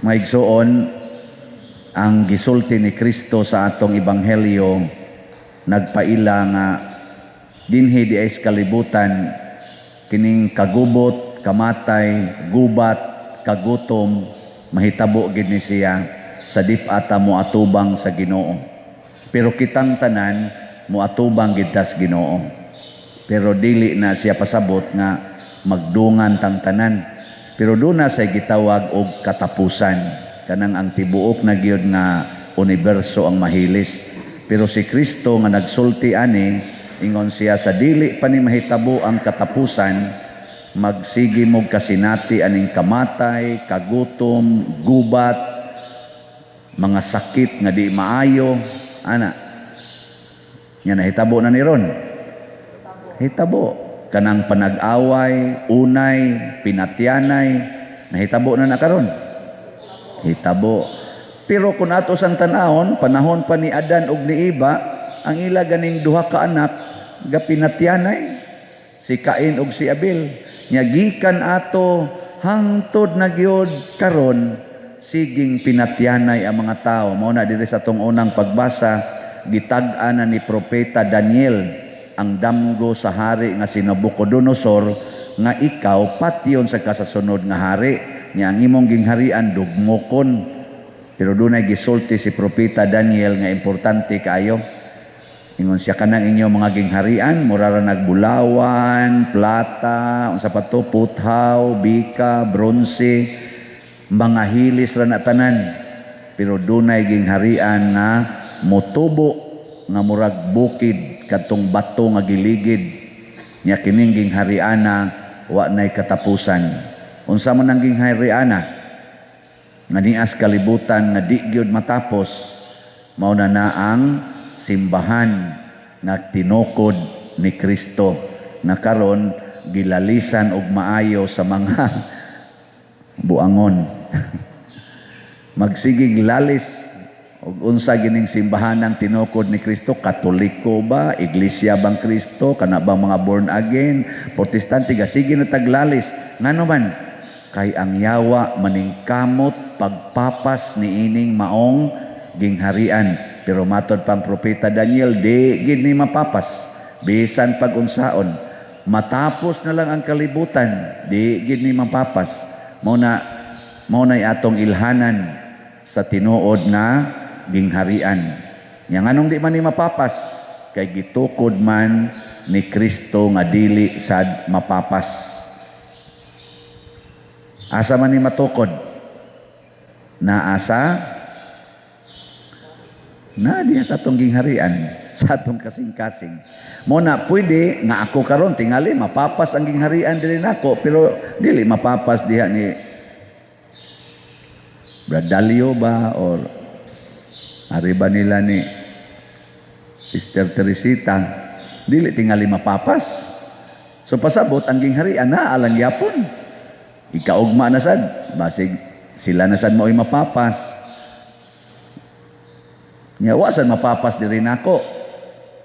Mga igsoon, ang gisulti ni Kristo sa atong ebanghelyo nagpaila nga dinhi di ay sa kalibutan, kining kagubot, kamatay, gubat, kagutom, mahitabo gid ni siya sa dip-ata mo atubang sa Ginoo. Pero kitang tanan moatubang gid tas Ginoo. Pero dili na siya pasabot nga magdungan tang tanan. Pero duna say gitawag og katapusan, kanang ang tibuok na gyud nga universo ang mahilis. Pero si Kristo nga nagsulti ani, ingon siya, sa dili pa ni mahitabo ang katapusan, magsige mo kasinati aning kamatay, kagutom, gubat, mga sakit nga di maayo, ana. Nya nahitabo na ni ron. Hitabo kanang panag-away, unay, pinatyanay, nahitabo na na karon. Hitabo. Pero kung ato sang tan-awon, panahon pa ni Adan ug ni Eva, ang ila ganing duha ka anak gapinatyanay, si Cain ug si Abel. Nya gikan ato hangtod na gyud karon, siging pinatyanay ang mga tao. Mao na diri sa atong unang pagbasa, gitag-an na ni Propeta Daniel ang damgo sa hari nga si Nabucodonosor nga ikaw patyon sa kasasunod nga hari nya, ang imong gingharian dugmokon. Pero dunay gisulti si Propeta Daniel nga importante kaayo. Ingon siya, kanang inyo mga gingharian mura ra nagbulawan, plata, unsa pa to, puthaw, bika, bronse, mga hilis ra na tanan. Pero dunay gingharian nga motubo nga murag bukid, kadtong bato nga giligid. Nya kining ginghariana wa nay katapusan. Unsa man ang ginghariana nga nias kalibutan nga di gyud matapos? Mao na na ang simbahan nga tinukod ni Kristo na karon gilalisan og maayo sa mga buangon. Magsigig lalis og unsa gining simbahan ng tinukod ni Kristo, Katoliko ba, Iglesia bang Kristo, kana ba mga born again, Protestante, ga sige na taglalis. Ngano man? Kay ang yawa maningkamot pagpapas niining maong gingharian. Pero matod pang Propeta Daniel, di gid ni mapapas bisan pag unsaon. Matapos na lang ang kalibutan, di gid ni mapapas. Mao na atong ilhanan sa tinuod nga gingharian. Nya nganong di man ni mapapas? Kay gitukod man ni Kristo nga dili sad mapapas. Asa man ni matukod? Naasa na diya sa atong gingharian, sa atong kasing-kasing. Mo na pwede nga ako karon tingali mapapas ang gingharian dili nako, pero dili mapapas diha ni Bradalio ba or ari ba nila ni Sister Teresita, dili tingali mapapas. So pasabot ang gingharian na alang yapon. Ikaugma na sad, basig sila na sad mao'y mapapas. Nya wa sad mapapas diri nako.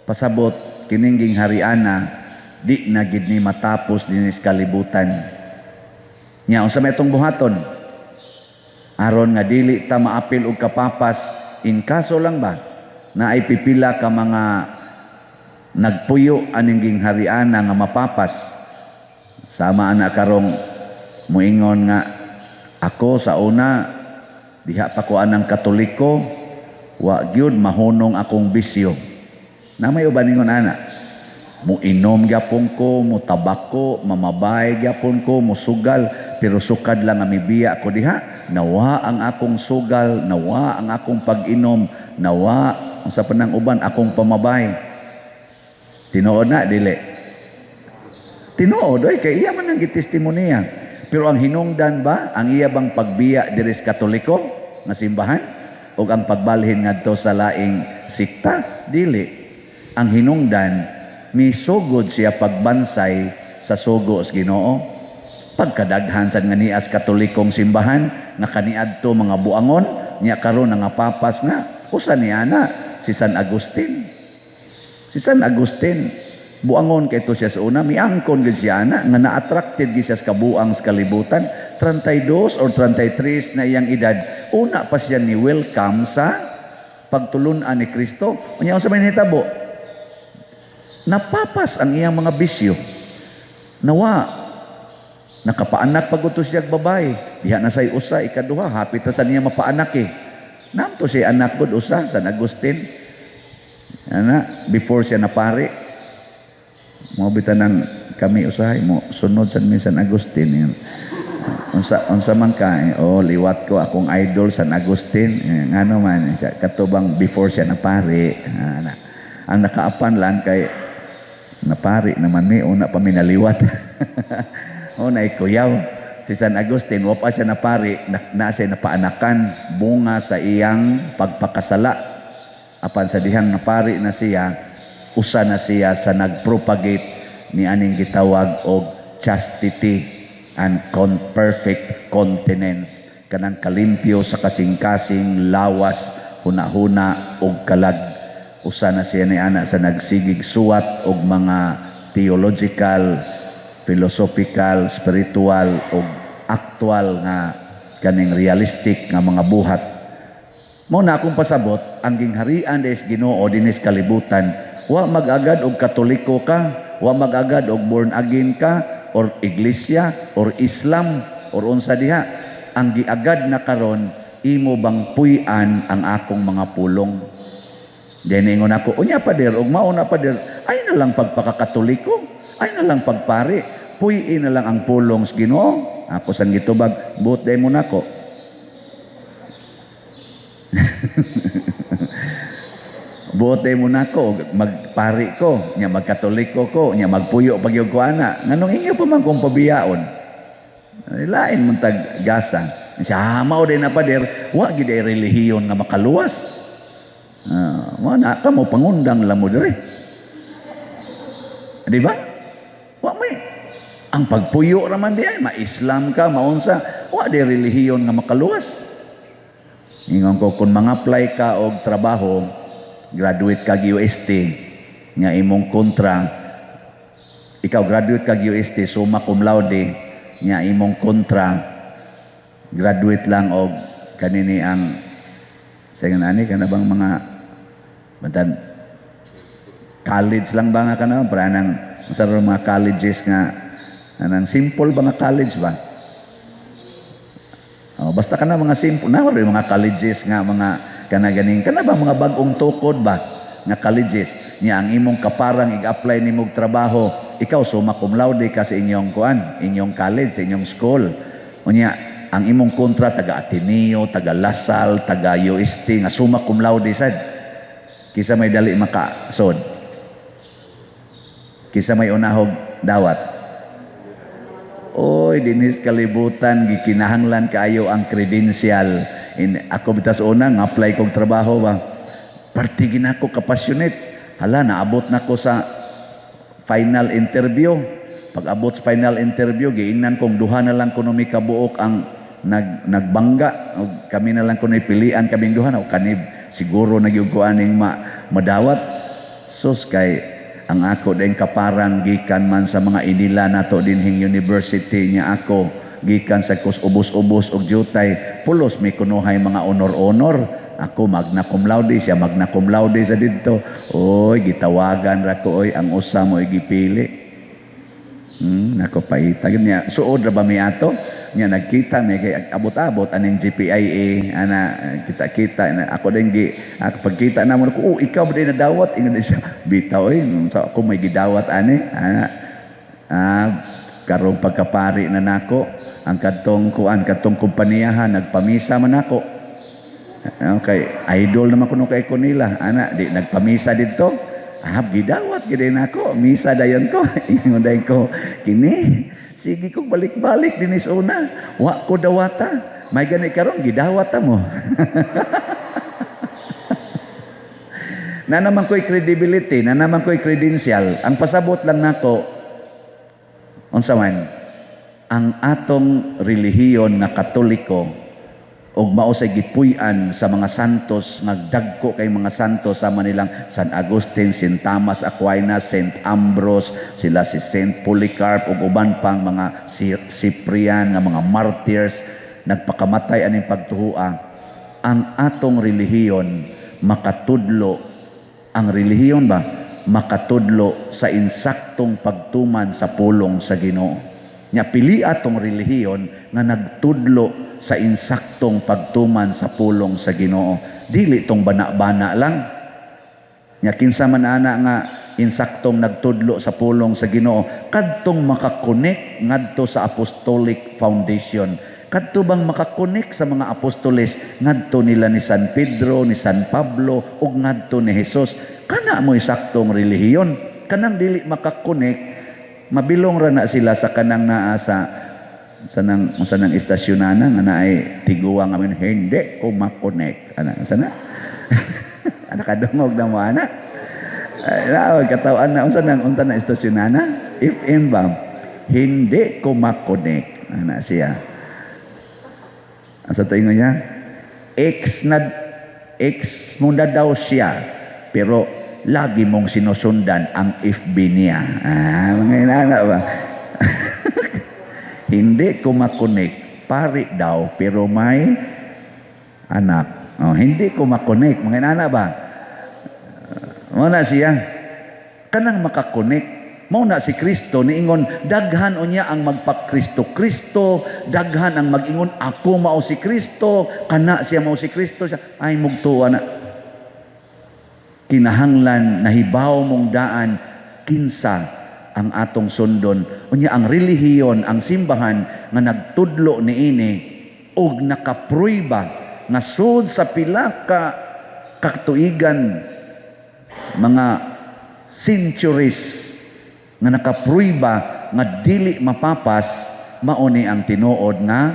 Pasabot kining ginghariana di na gid ni matapos dinhi sa kalibutan. Nya unsa may itong buhaton? Aron nga dili ta maapil og kapapas, in kaso lang ba na ay pipila ka mga nagpuyo aning ginghariana nga mapapas. Sama ana karong muingon nga ako sa una diha pa ko anang Katoliko, wa gyud mahunong akong bisyo. Na may uban ingon ana, muinom gyapon ko, mutabako, mamabay gyapon ko, musugal, pero sukad lang nga mibiya ko diha, nawa ang akong sugal, nawa ang akong pag-inom, nawa ang sa panang uban akong pamabay. Tinuod na dili? Tinuod oy, kay iya man ang gitestimonya. Pero ang hinungdan ba, ang iya bang pagbiya diri sa Katoliko nga simbahan ug ang pagbalhin ngadto sa laing sikta? Dili. Ang hinungdan, misugod siya pagbansay sa sugo sa Ginoo. Pagkadaghan sad nga nias Katolikong simbahan nga kaniadto mga buangon, nya karon nga papas na. Usa ni ana si San Agustin. Si San Agustin Buangon kay to siya sa una, miangkon gid siya ana nga na-attracted gid siya sa kabuang sa kalibutan. 32 or 33 na iyang edad, una pa siya ni welcome sa pagtulunan ni Kristo. Unya, unsa may nahitabo? Napapas ang iyang mga bisyo. Nawa, nakapaanak pag utos siya babae. Diha na say usa, ikaduha, hapit na sa niya mapaanak eh. Namto siya anak gud usa, San Agustin. Ana, before siya napari. Mo bitan ng kami usahay mo sunod sa mi San Agustin yun. Unsa unsa man ka eh, oh, liwat ko akong idol San Agustin eh, ngano man siya katubang before siya napari ana. Ang nakaapan lang kay napari naman mi, una pa mi naliwat. Oh, naikuyaw si San Agustin, wa pa siya napari na siya napaanakan bunga sa iyang pagpakasala. Apan sa dihang napari na siya, usa na siya sa nagpropagate ni aning gitawag og chastity and perfect continence, kanang kalimpyo sa kasing-kasing, lawas, hunahuna ug kalag. Usa na siya ni ana sa nagsigig suwat og mga theological, philosophical, spiritual ug actual nga kaning realistic nga mga buhat. Mao na akong pasabot, ang gingharian des Ginoo dinis kalibutan, wa mag-agad og Katoliko ka, wa mag-agad og born again ka, or iglesia, or Islam, or unsa diha. Ang giagad na karon, imo bang puy-an ang akong mga pulong? Then ingon ako, "Unya pader, og mao na pader, ay na lang pagpakakatoliko, ay na lang pagpari, puy na lang ang pulong sa Ginoo." Ako sang gitubag, "Buot day mo nako." Buot mo nako, magpari ko, nya magkatoliko ko, nya magpuyo pag ko ana. Nganong inyo pa man kung pabiyaon? Lain man tag gasa. Siya, mao din na pader, wa gid ay relihiyon nga makaluwas. Mo na ka mo pangundang lang mo diri. Di ba? Wa may ang pagpuyo raman di ay ma-Islam ka, maunsa, wa di relihiyon nga makaluwas. Ingon ko, kung mga-apply ka og trabaho, graduate ka UST, nga imong kontra, ikaw graduate ka UST, summa cum laude, nga imong kontra, graduate lang og kanini ang sa ani kana bang mga bantan college lang ba nga kana para nang sa mga colleges nga anang simple ba nga college ba? Oh, basta kana mga simple na mga colleges nga mga kana ganing kana ba mga bag-ong tukod ba nga colleges niya, ang imong kaparang ig-apply nimo og trabaho, ikaw summa cum laude ka sa inyong kuan, inyong college, sa inyong school, unya ang imong kontra taga Ateneo, taga La Salle, taga UST nga summa cum laude sad, kisa may dali makasod, kisa may unahog dawat? Oy, dinis kalibutan gikinahanglan kaayo ang credential. In, ako bitas una nga apply kog trabaho ba. Parte ginako ka-passionate. Hala, naabot na ko sa final interview. Pag abot sa final interview, giingnan kong duha na lang kuno mi kabuok ang nagbangga. Og kami na lang kuno pilian kaming duha na kanib siguro na gyud ko aning madawat. Sus, kay ang ako din kaparang gikan man sa mga inila nato dinhing university niya, ako gikan sa kus ubos-ubos og jutay, pulos may kunuhay mga honor-honor. Ako magna cum laude, siya magna cum laude sa didto. Oy, gitawagan ra ko, oy, ang usa mo gipili. Nako paita gyud niya. Suod ra ba mi ato? Nya nagkita mi kay abot-abot aning GPIA ana, kita-kita na ako din gi ako pagkita namo ko, "Oh, ikaw ba din nadawat?" Ingon siya, "Bitaw oy, sa ako may gidawat ani ana." Ah, karong pagkapari na nako, ang kadtong kuan, kadtong kompaniyahan nagpamisa man nako. Okay, idol naman kuno kay ko nila ana, di nagpamisa didto. Ah, gidawat gid nako, misa dayon ko. Ingon dayon ko, "Kini sige ko balik-balik dinis una wa ko dawata, may gani karon gidawat ta mo." Na naman ko'y credibility, na naman ko'y credential. Ang pasabot lang nako, unsa man ang atong relihiyon na Katoliko, Ug mao say gipuy-an sa mga santos, nagdagko kay mga santos sama nilang San Agustin, Saint Thomas Aquinas, Saint Ambrose, sila si Saint Polycarp ug uban pang mga Cyprian nga mga martyrs, nagpakamatay aning pagtuhua. Ang atong relihiyon makatudlo, ang relihiyon ba makatudlo sa insaktong pagtuman sa pulong sa Ginoo. Nya pili atong relihiyon nga nagtudlo sa insaktong pagtuman sa pulong sa Ginoo. Dili tong bana-bana lang. Nya kinsa man ana nga insaktong nagtudlo sa pulong sa Ginoo? Kadtong makakonek ngadto sa apostolic foundation. Kadto bang makakonek sa mga apostoles ngadto nila ni San Pedro, ni San Pablo ug ngadto ni Jesus. Kana mo saktong relihiyon. Kanang dili makakonek, mabilong ra na sila sa kanang naa sa nang sa nang estasyonana nga naay tiguang amin, "Hindi ko makonek." Ana sana, ana kadungog na mo ana. Ay, na katawan na unsa nang unta na estasyonana FM ba, "Hindi ko makonek," ana siya. Asa to ingon niya? Ex na ex mo na daw siya, pero lagi mong sinusundan ang FB niya. Ah, mga inana ba? "Hindi ko makonek, pari daw, pero may anak." Oh, "Hindi ko makonek," mga inana ba? Mao na siya. Kanang makakonek. Mao na si Kristo niingon, daghan unya ang magpa-Kristo Kristo, daghan ang mag-ingon, "Ako mao si Kristo," kana siya mao si Kristo siya. Ay mugtuwa na. Kinahanglan nahibaw mong daan kinsa ang atong sundon. Unya ang relihiyon, ang simbahan nga nagtudlo niini og nakapruiba nga sud sa pila ka katuigan, mga centuries nga nakapruiba nga dili mapapas, mao ni ang tinuod nga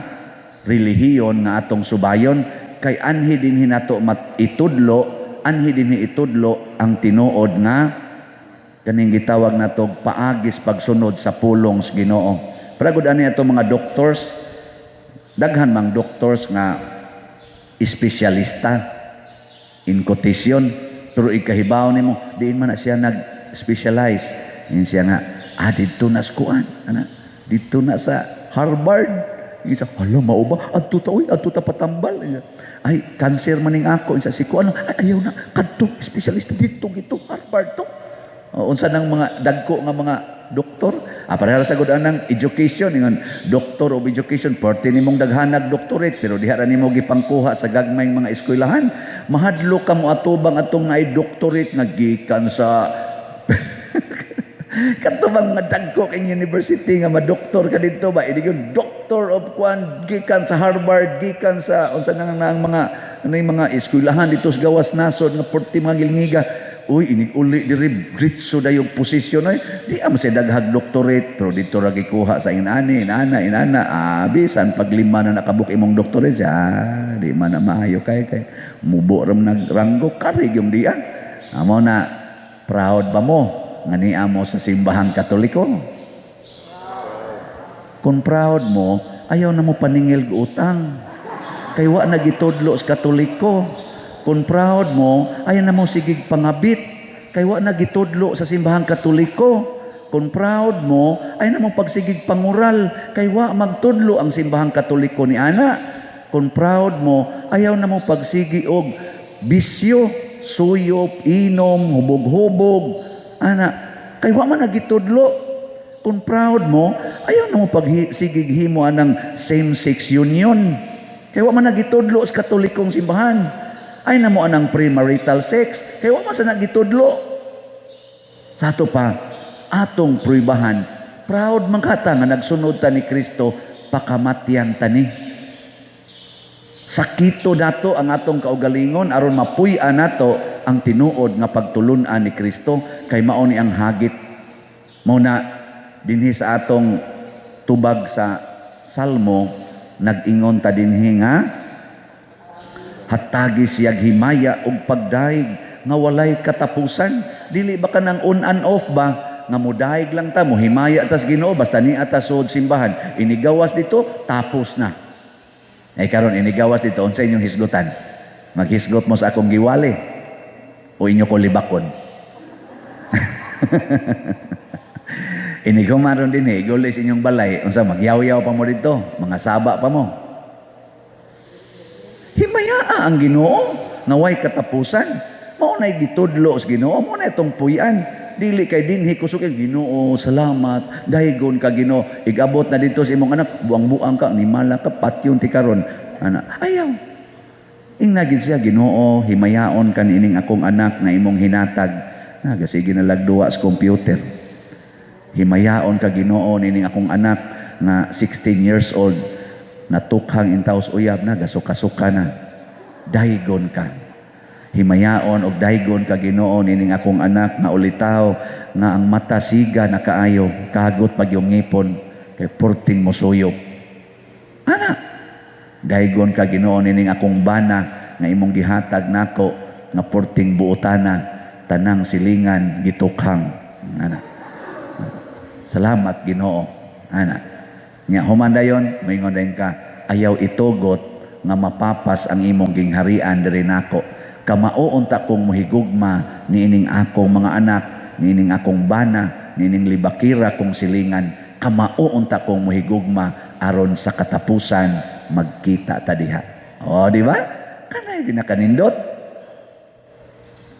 relihiyon nga atong subayon, kay anhi dinhi nato itudlo, anhi dinhi itudlo ang tinuod nga kaning gitawag nato paagis pagsunod sa pulong sa Ginoo. Para gud ani ato mga doctors, daghan mang doctors nga espesyalista in quotation, pero ikahibaw nimo diin man na siya nag-specialize. Yun siya nga, "Ah, didto na sa kuan ana, didto na sa Harvard." Isa, "Hala, mao ba? Adto ta oy, adto ta patambal." "Ay, cancer maning ako." Isa si kuan, "Ay, ayaw na, kadto espesyalista didto gito Harvard to." O, unsa nang mga dagko nga mga doktor? Ah, pareha sa gud anang education, ingon doctor of education, parte nimong daghanag doctorate, pero diha ra nimo gipangkuha sa gagmayng mga eskwelahan. Mahadlok ka mo atubang atong naay doctorate nga gikan sa kadto bang nga dagko kay university nga madoktor ka didto ba, idi yung doctor of kwan gikan sa Harvard, gikan sa unsa nang nang mga ano yung mga eskwelahan dito sa gawas nasod nga porti mga gilngiga. "Uy, inig uli diri diretso dayong posisyon." Ay di ama siya daghag doctorate, pero dito ra gikuha sa inani, inana, inana. Ah, bisan pag lima na nakabuk imong doctorate, ah, di man na maayo kay kay mubo ra man nagranggo karig yung diya. Amo na, proud ba mo nga niya mo sa Simbahang Katoliko? Kung proud mo, ayaw na mo paningil og utang kay wa na gitudlo sa Katoliko. Kung proud mo, ayaw na mo sigig pangabit kay wa na gitudlo sa Simbahang Katoliko. Kung proud mo, ayaw na mo pagsigig pangural kay wa magtudlo ang Simbahang Katoliko ni ana. Kung proud mo, ayaw na mo pagsigi og bisyo, suyop, inom, hubog-hubog ana, kay wa man nagitudlo. Kung proud mo, ayaw na mo pagsigig himo anang same-sex union kay wa man nagitudlo sa Katolikong simbahan. Ay na mo anang premarital sex kay wa man sa nagitudlo. Sa ato pa atong pruibahan, proud man kata nga nagsunod ta ni Kristo, pakamatyan ta ni. Sakito dato ang atong kaugalingon aron mapuy-an nato ang tinuod nga pagtulun-an ni Kristo, kay mao ni ang hagit. Mao na dinhi sa atong tubag sa Salmo, nag-ingon ta dinhi nga hatagi siyag himaya ug pagdayeg nga walay katapusan. Dili ba kanang on and off ba nga mudayeg lang ta, mohimaya tas Ginoo basta ni ta sud simbahan, inigawas dito, tapos na. Ay karon inigawas dito, unsa inyong hisgutan? Maghisgot mo sa akong giwali o inyo ko libakon? Inigumaron din eh, iguli sa inyong balay, unsa, magyaw-yaw pa mo dito, mga saba pa mo. Himayaa ang Ginoo nga way katapusan. Mao nay gitudlo sa Ginoo, mao na itong puy-an. Dili kay dinhi kusog kay Ginoo, salamat, daygon ka, Ginoo. Igabot na dito sa imong anak, buang-buang ka, nimala ka, patyon ti karon. Ana, ayaw. Ingna gid siya, "Ginoo, himayaon ka niining akong anak nga imong hinatag." Nagasige na lagduwa sa computer. "Himayaon ka, Ginoo, niining akong anak nga 16 years old, natukhang intaws uyab na, gasuka-suka na. Daygon ka. Himayaon og daygon ka, Ginoo, nining akong anak nga ulitaw nga ang mata siga na kaayo, kagot pag yung ngipon kay porting mosuyop. Ana, daygon ka, Ginoo, nining akong bana nga imong gihatag nako nga porting buotana, tanang silingan gitukhang." Ana. "Salamat, Ginoo." Ana. Nya human dayon, moingon dayon ka, "Ayaw itugot nga mapapas ang imong gingharian diri nako. Kamao unta kong muhigugma niining akong mga anak, niining akong bana, niining libakira kong silingan. Kamao unta kong muhigugma aron sa katapusan magkita ta diha." Oh, di ba? Kanay ginakanindot.